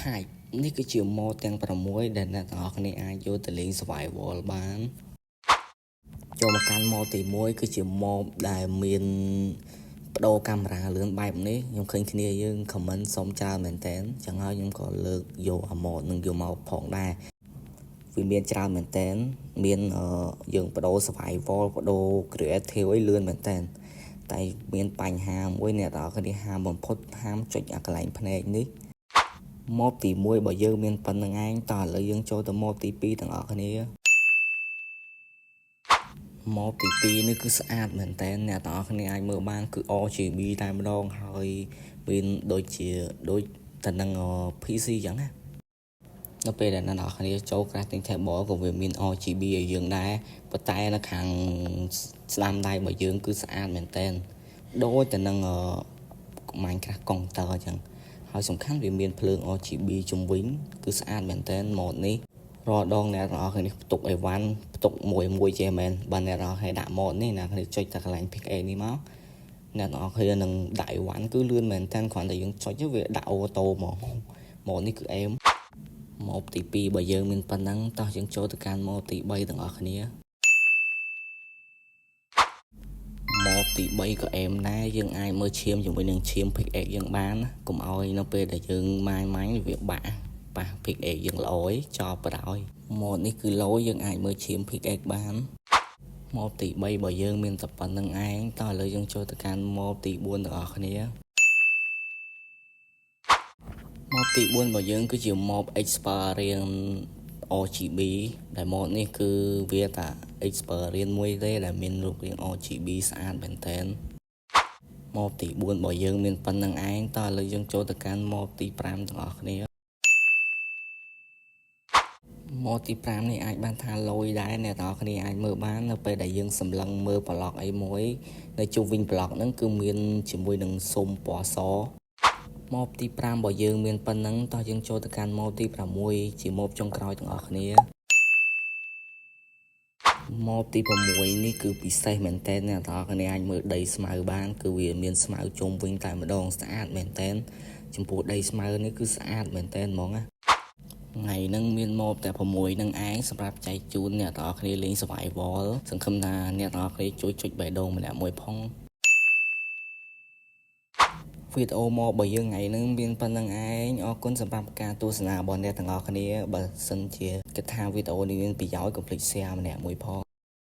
Type នេះគឺជា mod ទាំង6ដែលអ្នកទាំងអស់គ្នាអាចយកទៅលេង survival បានចូលមកកាន់ mod ទី1គឺជា mod ដែលមានបដូរកាមេរ៉ាលឿនបែបនេះខ្ញុំឃើញគ្នាយើង comment សុំច្រើនមែនតើចឹងហើយខ្ញុំក៏លើកយកអា mod នឹងយកមកផងដែរវាមានច្រើនមែនតើមានយើងបដូរ survival បដូរ creative អីលឿនមែនតើតែមានបញ្ហាមួយអ្នកទាំងអស់គ្នាហាមបំផុតហាមចុចអាកន្លែងភ្នែកនេះ mod ទី1បើយើងមានប៉ុណ្្នឹងឯងតោះឥឡូវយើងចូលទៅ mod ទី2ទាំងអស់គ្នា mod ទី2នេះគឺស្អាតមែនតើអ្នកទាំងអស់គ្នាអាចមើលបានគឺ RGB តែម្ដងហើយមានដូចជាដូចទៅនឹង PC អញ្ចឹងណានៅពេលដែលអ្នកនរគ្នាចូល crafting table ក៏វាមាន RGB ឲ្យយើងដែរប៉ុន្តែនៅខាងស្ដាំដៃរបស់យើងគឺស្អាតមែនតើដូចទៅនឹង Minecraft កុងទ័រអញ្ចឹងហើយសំខាន់វាមានភ្លើង RGB ជុំវិញគឺស្អាតមែនតើ mod នេះរាល់ដងអ្នកទាំងអស់គ្នាផ្ទុកអីវ៉ាន់ផ្ទុកមួយមួយចេះមែនបើអ្នកទាំងអស់គ្នាដាក់ mod នេះអ្នកគ្នាចុចតែកន្លែង pickaxe នេះមកអ្នកទាំងអស់គ្នានឹងដាក់អីវ៉ាន់គឺលឿនមែនតើគ្រាន់តែយើងចុចវាដាក់ auto ហ្មង mod នេះគឺអេម mod ទី2បើយើងមានប៉ុណ្ណឹងតោះយើងចូលទៅកាន់ mod ទី3ទាំងអស់គ្នា mod ទី3ក៏អេមដែរយើងអាចមើលឈាមជាមួយនឹងឈាម pickaxe យើងបានណាកុំឲ្យនៅពេលដែលយើងម៉ាញម៉ាញវាបាក់ប៉ះ pickaxe យើងល្អយចោលបដ ாய் mod នេះគឺឡូយយើងអាចមើលឈាម pickaxe បាន mod ទី3បើយើងមានតែប៉ុណ្្នឹងឯងតោះឥឡូវយើងចូលទៅកាន់ mod ទី4ទាំងអស់គ្នា mod ទី4របស់យើងគឺជា mod Experience RGB ដែល mod នេះគឺវាតា Experience មួយទេដែលមានរូបរាង RGB ស្អាតមែនទែន mod ទី4របស់យើងមានប៉ុណ្្នឹងឯងតោះឥឡូវយើងចូលទៅកាន់ mod ទី5ទាំងអស់គ្នា mod ទី5នេះអាចបានថាលយដែរអ្នកទាំងអស់គ្នាអាចមើលបាននៅពេលដែលយើងសម្លឹងមើលប្លុកអីមួយនៅជុំវិញប្លុកហ្នឹងគឺមានជាមួយនឹងស៊ុមពណ៌ស mod ទី5របស់យើងមានប៉ុណ្ណឹងតោះយើងចូលទៅកាន់ mod ទី6ជា mod ចុងក្រោយទាំងអស់គ្នា mod ទី6នេះគឺពិសេសមែនតើអ្នកទាំងអស់គ្នាអាចមើលដីស្មៅបានគឺវាមានស្មៅជុំវិញតែម្ដងស្អាតមែនតើចំពោះដីស្មៅនេះគឺស្អាតមែនតើហ្មងណាថ្ងៃហ្នឹងមាន mod តែ6នឹងឯងសម្រាប់ចែកជូនអ្នកទាំងអស់គ្នាលេង survival សង្ឃឹមថាអ្នកទាំងអស់គ្នាជួយចុចបេះដូងម្នាក់មួយផងវីដេអូមករបស់យើងថ្ងៃហ្នឹងមានប៉ុណ្្នឹងឯងអរគុណសម្រាប់ការទស្សនារបស់អ្នកទាំងអស់គ្នាបើសិនជាគិតថាវីដេអូនេះមានប្រយោជន៍កុំភ្លេច share ម្នាក់មួយផង។